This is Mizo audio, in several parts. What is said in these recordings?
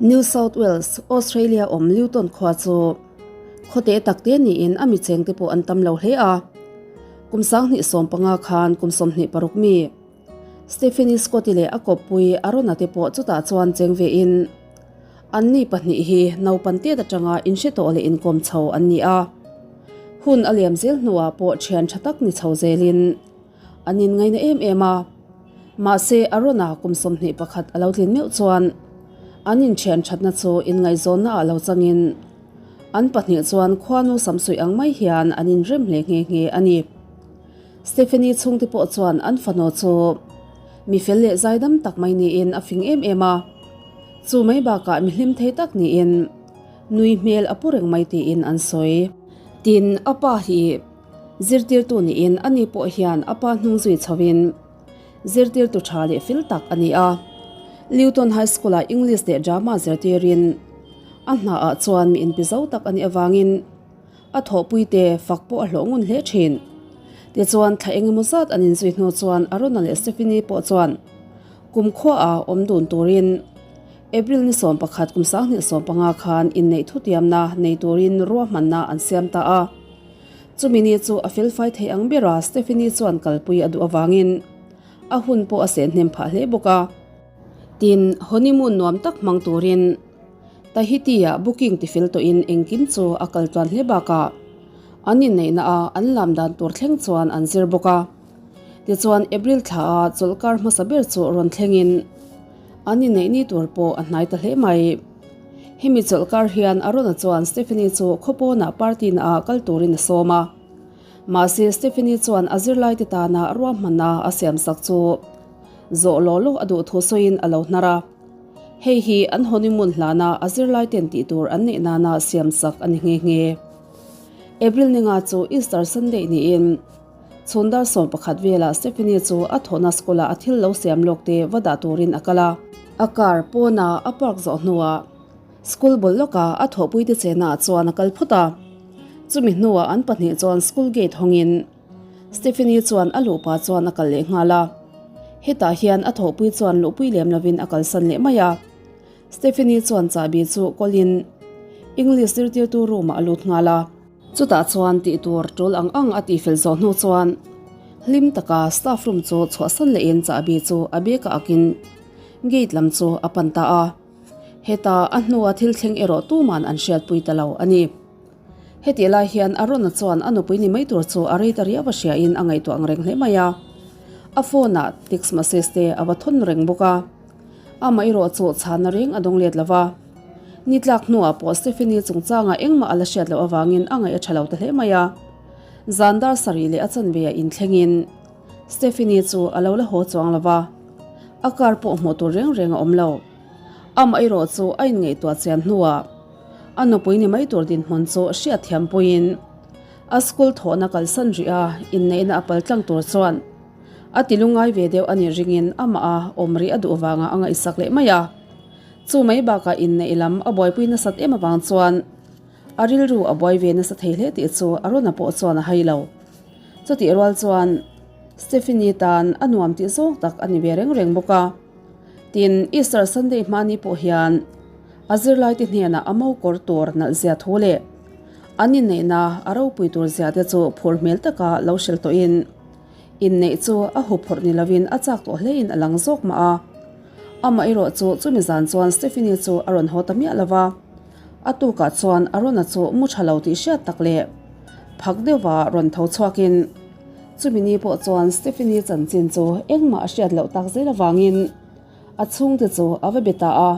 New South Wales, Australia awm Newton khua chu khawte takte niin a mi chengte pawh an tam lo hle a. Kum 2015 khan kum 26 mi Stephanie Scott-i leh a kawppui Arona te pawh chutah chuan cheng vein anni pahnih hi naupan tet atanga inhre tawh leh inkawm chho an ni a. Hun a liam zel hnuah pawh thian tha tak ni chho zelin an inngaina em em a. Mahse Arona kum 21 a lo tlin meuh chuan an inthian thatna chu inngaihzawnna ah lo changin an pahnih chuan khuanu samsuih ang mai hian an inrem hle nghe nghe a ni. Stephanie chhungte pawh chuan an fanu chu mi fel leh zaidam tak mai niin a fing em em a, chu mai bakah mi hlim thei tak niin nui hmel a pu reng mai tiin an sawi. Tin, a pa hi zirtirtu niin ani pawh hian a pa hnung zui chhoin zirtirtu tha leh fel tak a ni a. Luton High School-ah English leh Drama zirtirin a hnaah chuan mi inpi zo tak a nih avangin A thawhpuite fak pawh a hlawh ngun hle thin. Tichuan, thla eng emaw zat an inzui hnu chuan Arona leh Stephanie pawh chuan kumkhuaah awm dun turin April ni 11 kum 2015 khan inneih thutiamna nei turin ruahmanna an siam ta a. Chumi ni chu a felfai thei ang bera Stephanie chuan kalpui a duh avangin a hun pawh a sehnem phah hle bawk a. Tin, honeymoon nuam tak hmang turin Tahiti-ah booking tifel tawhin engkim chu a kal tluan hle bakah an inneihna a an lam dan tur thleng chuan an zir bawk a. Tichuan April thla a chawlhkar hmasa ber chu rawn thlengin an inneih ni tur pawh a hnai ta hle mai. Hemi chawlhkar hian Arona chuan Stephanie chu khawpawnah party na ah kal turin a sawm a. Mahse Stephanie chuan a zirlaite tana ruahmanna a siamsak chu zawh law law a duh thu sawiin a lo hnar a. Hei hi an honeymoon hlana a zirlai ten tih tur an neih nana siamsak a ni nghe nghe. April ninga chu Easter Sunday niin chhun dar 11 velah Stephanie chu a thawhna school-ah a thil lo siam lawk te va dah turin a kal a. A car pawna a park zawh hnuah school bul lawka a thawhpuite chennaah chuan a kal phawt a. Chumi hnuah an pahnih chuan school gate hawngin Stephanie chuan a luhpa chuan a kal leh nghal a. Hetah hian a thawhpui chuan luhpui lem lovin a kalsan leh mai a. Stephanie chuan chahbi chu kawlin English zirtirtu room ah a lut nghal a. Chutah chuan tih tur tul ang ang a tihfel zawh hnu chuan hlim taka staff room chu chhuahsan lehin chahbi chu a bag ah akin gate lam chu a pan ta a. Heta a hnua thil thleng erawh tuman an hriatpui ta lo a ni. Hetih lai hian Arona chuan a nupui ni mai tur chu a rei ta riau a hriain a ngaihtuah ang reng hle mai a. A phone ah text message te a va thawn reng bawk a. Amah erawh chu chhana reng a dawng let lo va. Ni tlak hnuah pawh Stephanie chungchangah engmah a la hriat loh avangin a ngaih a tha lo ta hle mai a. Zan dar sarih leh a chanve ah inthlengin Stephanie chu a lo la haw chuang lo va. A car pawh hmuh tur reng reng a awm lo. Amah erawh chu a inngaihtuah chian hnuah A nupui ni mai tur dinhmun chu hriatthiam puiin a school thawhna kalsan rih a, inneihna a paltlang tur chuan a ti lungai ve deuh a nih ringin amah a awm rih a duh vangah a ngaihsak leh mai a. Chu mai bakah inneih lam a buaipui nasat em avang chuan a rilru a buai ve nasa thei hle tih chu Arona pawh chuan a hai lo. Chutih rual chuan Stephanie tan a nuam tih zawng tak a ni ve reng reng bawk a. Tin, Easter Sunday hmani pawh hian a zirlaite hnenah a mo kawr tur nalh zia thu leh an inneihna a ropui tur zia te chu phur hmel taka lo hrilh tawhin inneih chu a huphurh ni lovin a chak tawh hlein a lang zawk mah a. Amaherawh chu chumi zan chuan Stephanie chu a rawn haw ta miah lo va, a tukah chuan Arona chu mu tha lo tih hriat tak leh phak deuhva rawn tho chhuakin chumi ni pawh chuan Stephanie chanchin chu engmah a hriat loh tak zel avangin a chhungte chu a va be ta a.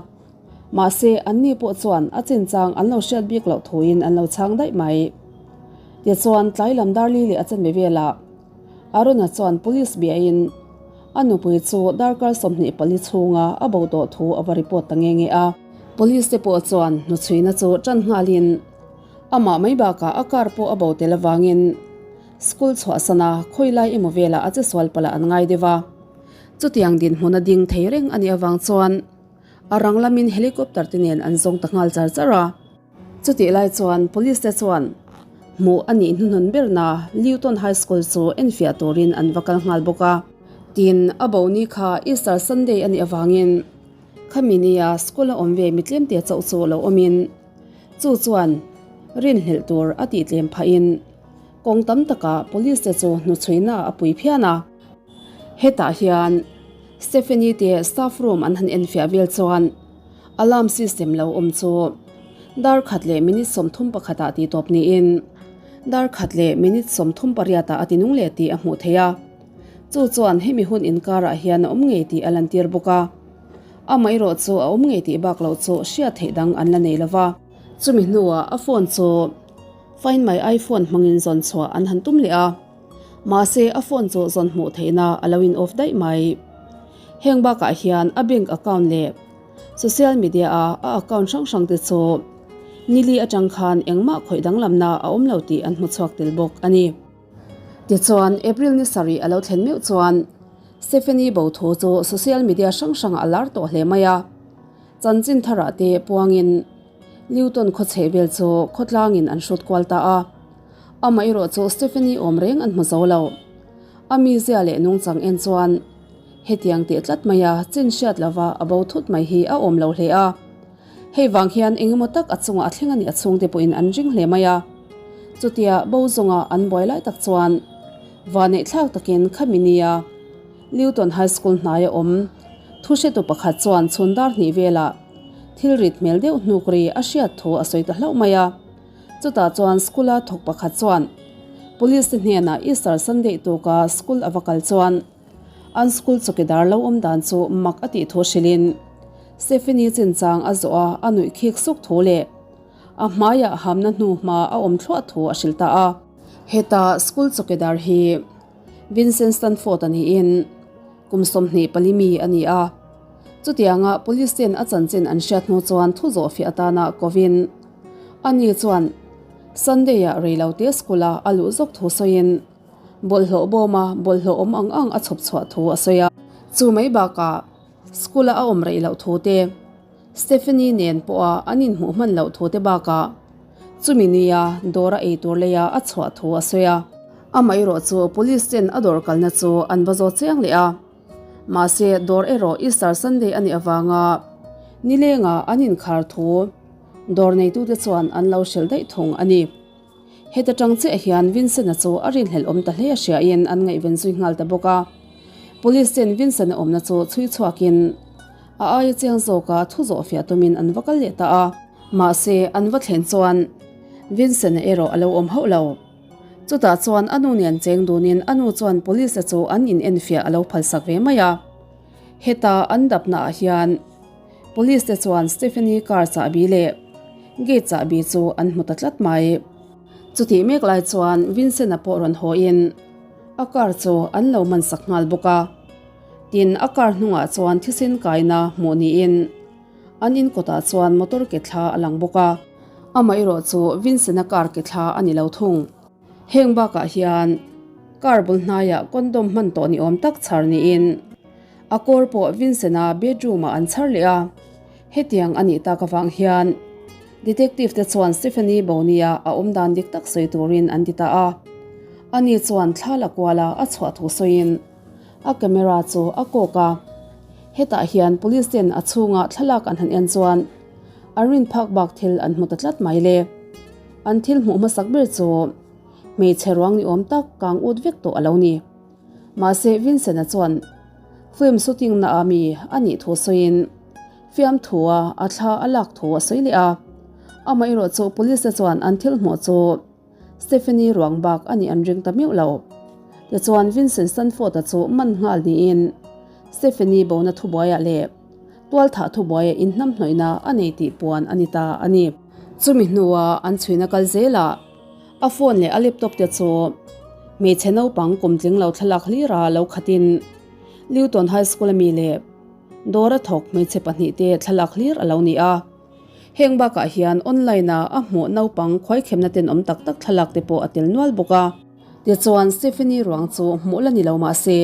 Mahse, anni pawh chuan a chinchang an lo hriat bik loh thuin an lo chhang daih mai. Tichuan, tlai lam darli leh a chanve velah Aruna chuan police biain a nupui chu darkar 24 chhunga a bo tawh thu a va report ta nge nge a. Police te pawh chuan hnuchhuina chu tan nghalin amah mai bakah a car pawh a bo tel avangin school chhuahsana khawilai emaw velah a chesual palh ah an ngai deuh a. Chutiang dinhmun a ding thei reng a nih avang chuan a rang lamin helicopter te nen an zawng ta nghal char char a. Chutih lai chuan police te chuan hmuh a nih hnuhnun berna Luton High School chu enfiah turin an va kal nghal bawk a. Tin, a bo ni kha Easter Sunday a nih avangin. Khami nia school a awm ve mi tlemte chauh chu lo awmin chu chuan rinhlelh tur a tih tlem phahin kawng tam takah police te chu hnuchhuina a pui phian a. Hetah hian Stephanie te staff room an han enfiah vel chuan alarm system lo awm chu dar khat leh minute 31 ah tih tawp niin dar khat leh minute 38 ah a ti nung leh tih a hmuh theih a. Chu chuan hemi hun inkarah hian a awm ngei tih a lantir bawk a. Amaherawh chu a awm ngei tih bak loh chu hriat theih dang an la nei lo va. Chumi hnuah a phone chu Find My iPhone hmangin zawn chhuah an han tum leh a. Mahse a phone chu zawn hmuh theihna a lo in off daih mai. Heng bakah hian a bank account leh social media a a account hrang hrang te chu nili atang khan engmah khawih danglamna a awm lo tih an hmu chhuak tel bawk a ni. Tichuan, April ni sarih a lo thlen meuh chuan Stephanie bo thu chu social media hrang hrangah a lar tawh hle mai a. Chanchin tharah te puangin Newton khawchheh vel chu khawtlangin an hrut kual ta a. Amaherawh chu Stephanie awm reng an hmu zo lo. A mizia leh nungchang en chuan hetiang teh tlat maia chin hriat lova a bo thut mai hi a awm lo hle a. Hei vang hian engemaw tak a chungah a thleng a nih a chhungte pawhin an ring hle mai a. Chutia bo zawnga an buai lai tak chuan vaneih thlak takin khami nia Newton High School hnaia awm thuhretu pakhat chuan chhun dar hnih velah thil rit hmel deuh hnuk ri a hriat thu a sawi ta hlauh mai a. Chutah chuan school-a thawk pakhat chuan Police te hnenah Easter Sunday tuka school a va kal chuan An school chawkidar lo awm dan chu mak a tih thu hrilhin Stephanie chinchang a zawh a, a nuih khik suk thu leh a hmaiah hamna hnu hma a awm thluah thu a hrilh ta a. Heta school chawkidar hi Vincent Stanford a niin kum 24 mi a ni a. Chutianga police ten a chanchin an hriat hnu chuan thu zawh fiah atana kovin ani chuan Sunday-ah reilote school-a a luh zawk thu sawiin Bawlhhlawh bawma bawlhhlawh awm ang ang a chhawp chhuah thu a sawi a. Chu mai bakah school-a a awm rei loh thu te, Stephanie nen pawha an inhmuh hman loh thu te bakah chumi nia dawr a ei tur leia a chhuah thu a sawi a. Amaherawh chu police ten a dawr kalna chu an va zawt chiang leh a. Mahse dawr erawh Easter Sunday a nih avanga nilenga an inkhar thu dawr neitute chuan an lo hrilh daih thung a ni. Heta tang chiah hian Vincent-a chu a rinhlelh awm ta hle a hriain an ngaihven zui nghal ta bawk a. Police ten Vincent-a awmna chu chhui chhuakin a aia chiang zawka thu zawh fiah tumin an va kal leh ta a. Mahse, an va thlen chuan Vincent-a erawh a lo awm hauh lo. Chutah chuan a nu nen cheng dunin a nu chuan police-a chu an in enfiah a lo phalsak ve mai a. Heta an dapnaah hian Police te chuan Stephanie car chahbi leh gate chahbi chu an hmu ta tlat mai. Chutih mek lai chuan Vincent-a pawh rawn hawiin a car chu an lo man sak nghal bawk a. Tin, a car hnungah chuan thisen kaina hmuh niin an in kawtah chuan motor ke thla a lang bawk a. Amaherawh chu Vincent-a car ke thla a ni lo thung. Heng bakah hian car bul hnaiah condom hman tawh ni awm tak chhar niin A kawr pawh Vincent-a bedroom-ah an chhar leh a, hetiang a nih tak avang hian Detective te chuan Stephanie Boni-a a awm dan dik tak sawi turin an ti ta a. Ani chuan thla la kuala a chhuah thu sawiin a camera chu a kawk a. Hetah hian police ten a chhunga thlalak an han en chuan an rin phak bak thil an hmu ta tlat mai le. An thil hmuh hmasak ber chu hmeichhe ruang ni awm tak kang ut vek tawh a lo ni. Mahse Vincent-a chuan film shooting na ah mi a nih thu sawiin fiamthu a a thla a lak thu a sawi leh a. Amaherawh chu police te chuan an thil hmuh chu Stephanie ruang bak a nih an ring ta meuh lo. Tichuan Vincent Stanford-a chu man nghal niin Stephanie bona thubuaiah leh tualthah thubuaiah inhnamhnawihna a nei tih puan a ni ta a ni. Chumi hnua an chhuina kal zelah A phone leh a laptop te chu hmeichhe naupang kum tling lo thlalak hlira lo khatin Newton High School ami leh dawra thawk hmeichhe pahnihte thlalak hlir a lo ni a. Heng bakah hian online a a hmuh naupang khuaikhemna tenawm tak tak thlalak te pawh a tel nual bawk a. Tichuan Stephanie ruang chu hmuh la ni lo mahse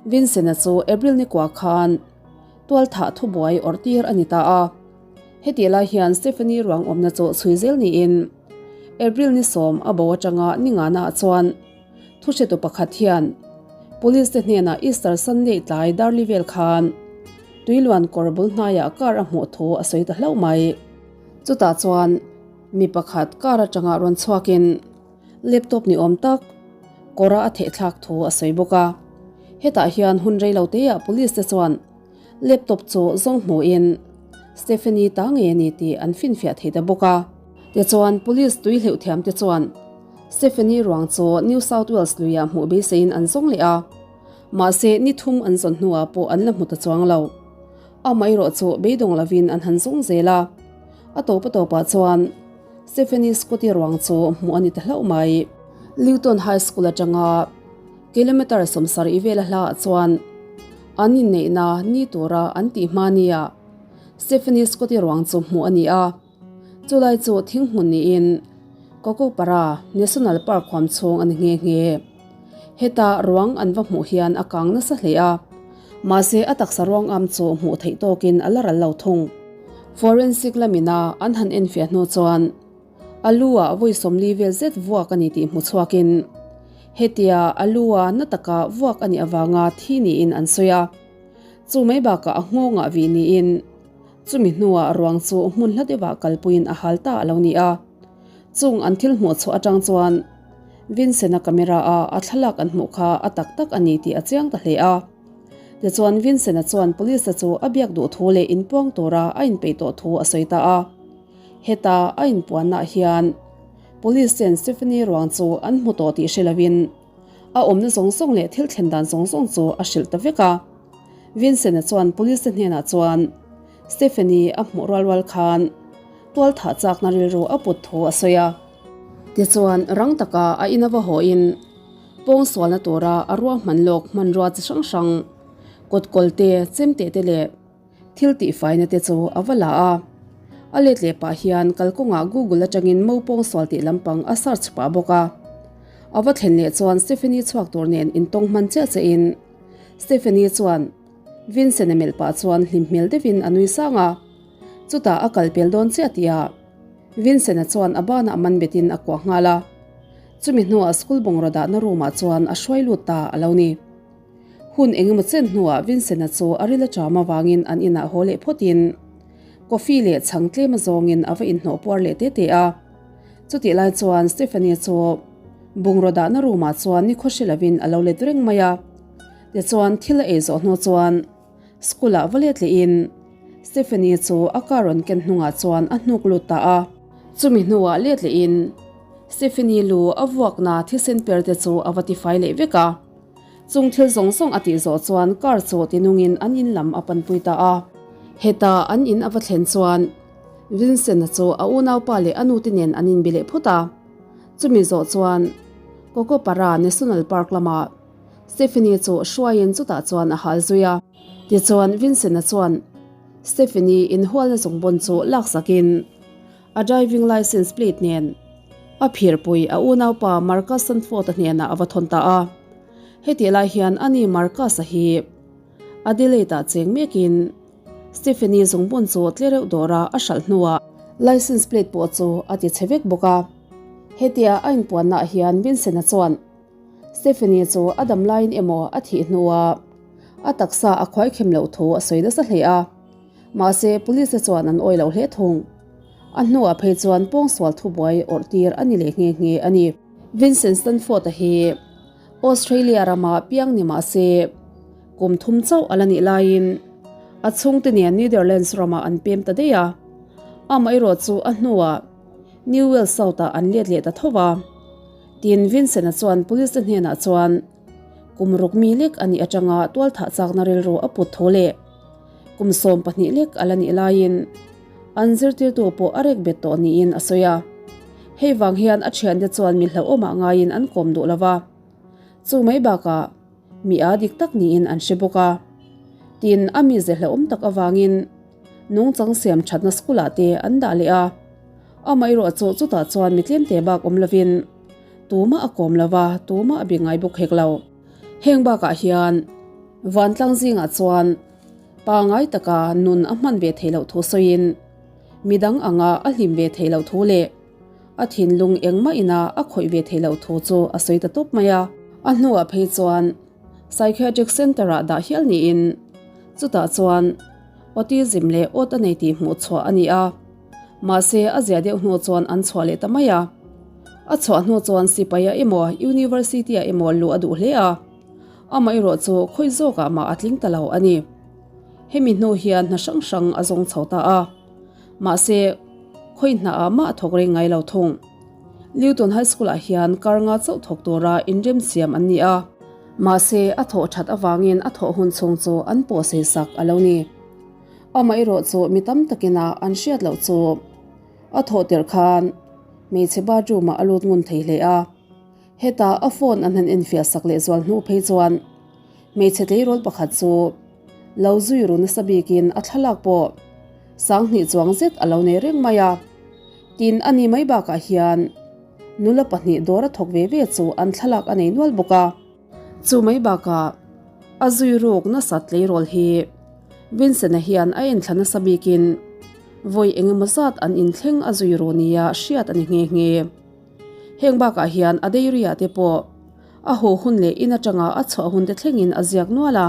Vincent-a chu April ni kua khan tualthah thubuai awrh tir a ni ta a. Heti lai hian Stephanie ruang awmna chu chhui zel niin April ni sawm a bo atanga ni ngana ah chuan thuhretu pakhat hian Police te hnenah Easter Sunday tlai Darli vel khan. Tuiluan kawr bul hnaiah car a hmuh thu a sawi ta hlauh mai. Chutah chuan mi pakhat car atanga rawn chhuakin laptop ni awm tak kawra a thehthlak thu a sawi bawk a. Hetah hian hun rei lo teah police te chuan laptop chu zawng hmuhin Stephanie ta ngei a ni tih an finfiah thei ta bawk a. Tichuan police tui hleuh thiam te chuan Stephanie ruang chu New South Wales luiah hmuh beiseiin an zawng leh a. Mahse ni thum an zawn hnuah pawh an la hmu ta chuang lo. Amaherawh chu beidawng lovin an han zawng zel a. A tawp a tawpah chuan Stephanie Scotty ruang chu hmuh a ni ta hlauh mai. Luton High School atanga kilometre 70 vela hlaah chuan an inneihna ni tura an tih hma nia Stephanie Scotty ruang chu hmuh a ni a. Chulai chu thinghmun niin Kokopara National Park huam chhung a ni nghe nghe. Heta ruang an va hmuh hian a kang nasa hle a, mahse a taksa ruang am chu hmuh theih tawkin a la ral lo thung. Forensic lamina an han enfiah hnu chuan a lu ah vawi 40 vel zet vuak a ni tih hmu chhuakin hetia a lu a na taka vuak a nih avanga thi niin an sawi a. Chu mai bakah a nghawngah vih niin Chumi hnuah ruang chu hmun hla deuhah kalpuiin a hal ta a lo ni a. Chung an thil hmuh chhuah atang chuan Vincent-a camera a a thlalak an hmuh kha a tak tak a ni tih a chiang ta hle a. Tichuan Vincent-a chuan police-te chu a biak duh thu leh inpuang tura a inpeih tawh thu a sawi ta a. Heta a inpuannaah hian police ten Stephanie ruang chu an hmu tawh tih hre lovin a awmna zawng zawng leh thil thlen dan zawng zawng chu a hrilh ta vek a. Vincent-a chuan police te hnenah chuan Stephanie a hmuh rual rual khan tual thah chakna rilru a put thu a sawi a. Tichuan, rang taka a in a va hawhin pawng sualna tura a ruahman lawk hmanrua chi hrang hrang, kawtkawl te, chemte te leh thil tihfaina te chu a va la a. A let leh pah hian kalkawngah Google atangin mo pawng sual tih lampang a search pah bawk a. A va thlen leh chuan Stephanie chhuak tur nen intawng hman chiah chiahin Stephanie chuan Vincent-a melh pah chuan hlim hmel deuhin a nui sang a. Chutah a kal pel dawn chiah tihah Vincent-a chuan a banah man betin a kuah nghal a. Chumi hnuah school bungraw dahna room-ah chuan a hruai lut ta a lo ni. Hun engemaw chen hnuah Vincent-a chu a ril a ṭam avangin an inah haw leh phawtin coffee leh chhang tlem azawngin a va inhnawh puar leh te te a. Chutih lai chuan Stephanie chu bungraw dahna room-ah chuan nikhaw hre lovin a lo let reng mai a. Tichuan thil a ei zawh hnu chuan school-ah va let lehin Stephanie chu a car rawn ken hnungah chuan a hnuk lut ta a. Chumi hnuah let lehin Stephanie lu a vuakna thisen per te chu a va tifai leh vek a. Chung thil zawng zawng a tih zawh chuan car chu tinungin an in lam a panpui ta a. Heta an in a va thlen chuan Vincent-a chu a unaupa leh a nute nen an inbe leh phawt a. Chumi zawh chuan Kokopara National Park lamah Stephanie chu hruaiin chutah chuan a hal zui a. Tichuan Vincent-a chuan Stephanie inhualna zungbun chu laksakin a driving licence plate nen a phirpui a unaupa Marcus Sanford-a hnenah a va thawn ta a. Hetih lai hian ani Marcus-a hi Adelaide-ah cheng mekin Stephanie zungbun chu tle reuh dawra a hralh hnuah licence plate pawh chu a ti chhe vek bawk a. Hetia a inpuannaah hian Vincent-a chuan Stephanie chu a dam laiin emaw a thih hnuah a taksa a khuaikhem loh thu a sawi nasa hle a. Mahse, police te chuan an awih loh hle thung. A hnuah phei chuan pawngsual thubuai awrh tir a ni leh nghe nghe a ni. Vincent Stanford-a hi Australia rama piang ni mah se, kum thum chauh a la nih laiin a chhungte nen Netherlands ramah an pem ta daih a. Amaherawh chu a hnuah New Wales South-ah an let leh ta tho va. Tin, Vincent-a chuan police te hnenah chuan kum ruk mi lek a nih atanga tualthah chakna rilru a put tho leh kum 12 lek a la nih laiin an zirtirtu pawh a rek bet tawh niin a sawi a. Hei vang hian a thiante chuan mi hlauhawmah ngaiin an kawm duh lo va, chu mai bakah mi a dik tak niin an hre bawk a. Tin, a mize hlauhawm tak avangin nungchang siam thatna school ah te an dah leh a. Amaherawh chu chutah chuan mi tlemte bak awm lovin tumah a kawm lo va, tumah a bi ngai bawk hek lo. Heng bakah hian vantlang zingah chuan pangai taka nun a hman ve theih loh thu sawiin midang anga a hlim ve theih loh thu leh a thinlung engmah ina a khawih ve theih loh thu chu a sawi ta tawp mai a. A hnuah phei chuan Psychiatric Centre-ah dah hial niin chutah chuan. Autism leh awt a nei tih hmuh chhuah a ni a. Mahse, a zia deuh hnu chuan an chhuah leh ta mai a. A chhuah hnu chuan sipaia emaw University-ah emaw luh a duh hle a. Amaherawh chu khawi zawkah mah a tling ta lo a ni. Hemi hnu hian hna hrang hrang a zawng chho ta a. Mahse, khawi hnaah mah a thawk reng ngai lo thung. Newton High School-ah hian kar nga chauh thawk tura inremsiam an ni a. Mahse, a thawh that avangin a thawh hun chhung chu an pawhsei sak a lo ni. Amaherawh chu mi tam takin a an hriat loh chu a thawh tirh khan hmeichhe bathroom-ah a lut ngun thei hle a. Heta a phone an han enfiah sak leh zual hnu phei chuan hmeichhe tleirawl pakhat chu lo zui ru nasa bikin a thlalak pawh sanghnih chuang zet a lo nei reng mai a. Tin, a ni mai bakah hian nula pahnih dawr a thawk ve ve chu an thlalak a nei nual bawk a. Chu mai bakah a zui ruk nasat tleirawl hi Vincent-a hian a enthla nasa bikin vawi eng emaw zat an inthleng a zui ru nia hriat a ni nghe nghe. Heng bakah hian a diary-ah te pawh a haw hun leh in atanga a chhuah hun te thlengin a ziak nual a.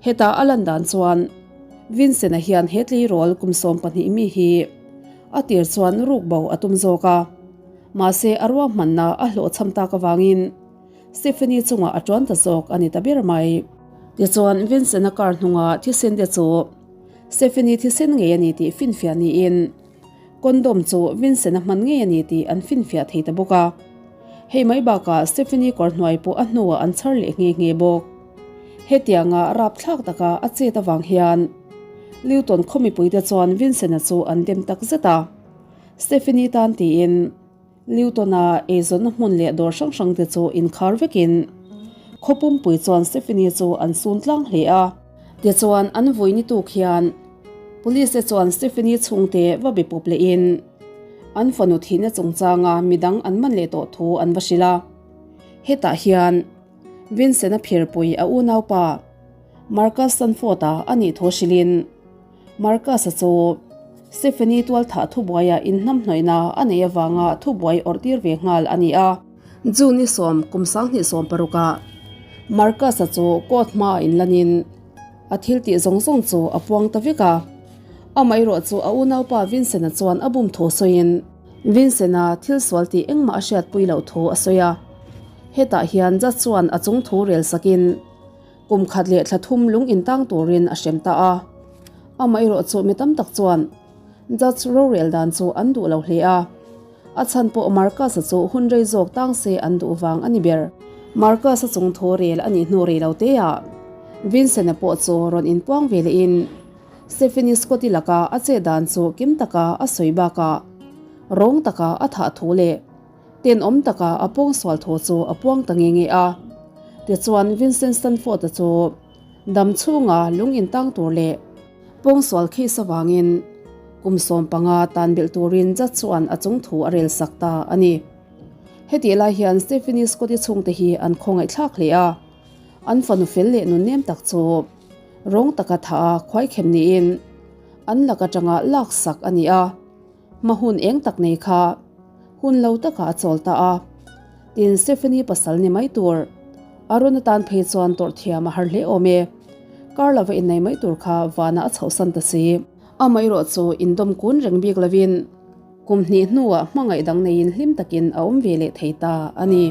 Heta a lan dan chuan Vincent-a hian he tleirawl kum 12 mi hi a tir chuan ruk bo a tum zawk a. Mahse a ruahmanna a hlawhchham tak avangin Stephanie chungah a tuan ta zawk a ni ta ber mai. Tichuan Vincent-a car hnunga thisen te chu Stephanie thisen ngei a ni tih finfiah niin Condom chu Vincent-a hman ngei a ni tih an finfiah thei ta bawk a. Hei mai bakah Stephanie kawr hnuai pawh a hnuah an chhar leh nghe nghe bawk. Hetianga rapthlak taka a chet avang hian Luton khaw mipuite chuan Vincent-a chu an dem tak zet a. Stephanie tan tiin Luton-a eizawnna hmun leh dawr hrang hrangte chu inkhar vekin khaw pumpui chuan Stephanie chu an sun tlang hle a. Tichuan an vui ni tuk hian Police te chuan Stephanie chhungte va be pawp lehin an fanu thihna chungchanga midang an man leh tawh thu an va hrilh a. Hetah hian Vincent-a phirpui a unaupa Marcus Sanford-a a nih thu hrilhin Marcus-a chu Stephanie tualthah thubuaia inhnamhnawihna a neih avanga thubuai awrh tir ve nghal a ni a. June ni sawm kum 2016 ah Marcus-a chu court hmaah inlanin A thil tih zawng zawng chu a puang ta vek a. Amaherawh chu a unaupa Vincent-a chuan a bum thu sawiin Vincent-a thil sual tih engmah a hriatpui loh thu a sawi a. Hetah hian judge chuan a chung thu rel sakin kum khat leh thla thum lung intang turin a hrem ta a. Amaherawh chu mi tam tak chuan judge rorel dan chu an duh lo hle a. A chhan pawh Marcus-a chu hun rei zawk tang se an duh vang a ni ber. Marcus-a chung thu rel a nih hnu rei lo te ah Vincent-a pawh chu rawn inpuang ve leh in Stephanie Scott-i laka a chet dan chu kim taka a sawi bakah rawng taka a thah thu leh tenawm taka a pawngsual thu chu a puang ta nge nge a. Tichuan Vincent Stanford-a chu dam chhunga lung intang tur leh Pawngsual case avangin kum 15 tan belh turin judge chuan a chung thu a rel sak ta a ni. Hetih lai hian Stephanie Scott-i chhungte hi an khawngaihthlak hle a, an fanu fel leh nunnem tak chu rawng taka thah a khuaikhem niin an lak atanga lak sak a ni a. Hma hun eng tak nei kha hun lo takah a chawl ta a, tin Stephanie pasal ni mai tur Arun atan phei chuan tawrh thiam a har hle awm e. Kar lova innei mai tur kha vanah a chhohsan ta si. Amaherawh chu indawm kun reng bik lovin kum hnih hnuah hmangaih dang neiin hlim takin a awm ve leh thei ta a ni.